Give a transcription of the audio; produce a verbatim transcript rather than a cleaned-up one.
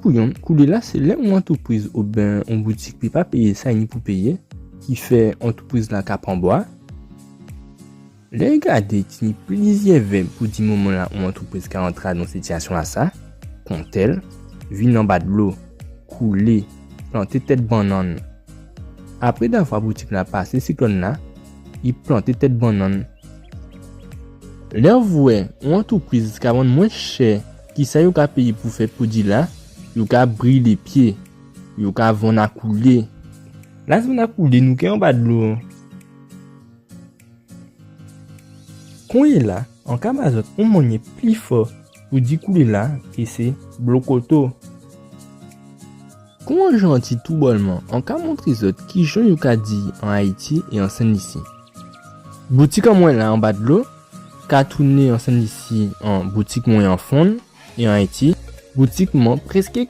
Pou yonn, koulé-la sé lè on antoupriz oben on boutik pé pa péyé sa i ni pou péyé, ki fè antoupriz-la ka pran bwa. Lè gadé, tini plizyè vèb pou di moman-la on antoupriz ka antré adan sitiyasyon-lasa, kontèl, vin anba dlo, koulé, planté tèt bannann. Apré davwa boutik-la pasé siklòn-la, i planté tèt bannann. Lè ou vwè on antoupriz ka vann mwen chè ki sa yo ka péyé pou fè pwodui-la, yo ka brilé pyé, yo ka vann a koulé. Las vann a koulé, nou ké anba dlo. Konyéla, an ka ba zòt on mannyè pli fò pou di koulé-la, é sé blokoto. Kon on jan an ti toubòlman, an ka montré zòt kijan yo ka di an Ayiti é an Sent-Lisi. Boutik an mwen la anba dlo ka tounen an Sent-Lisi an boutik mwen an fonn, é an Ayiti, boutik mwen prèské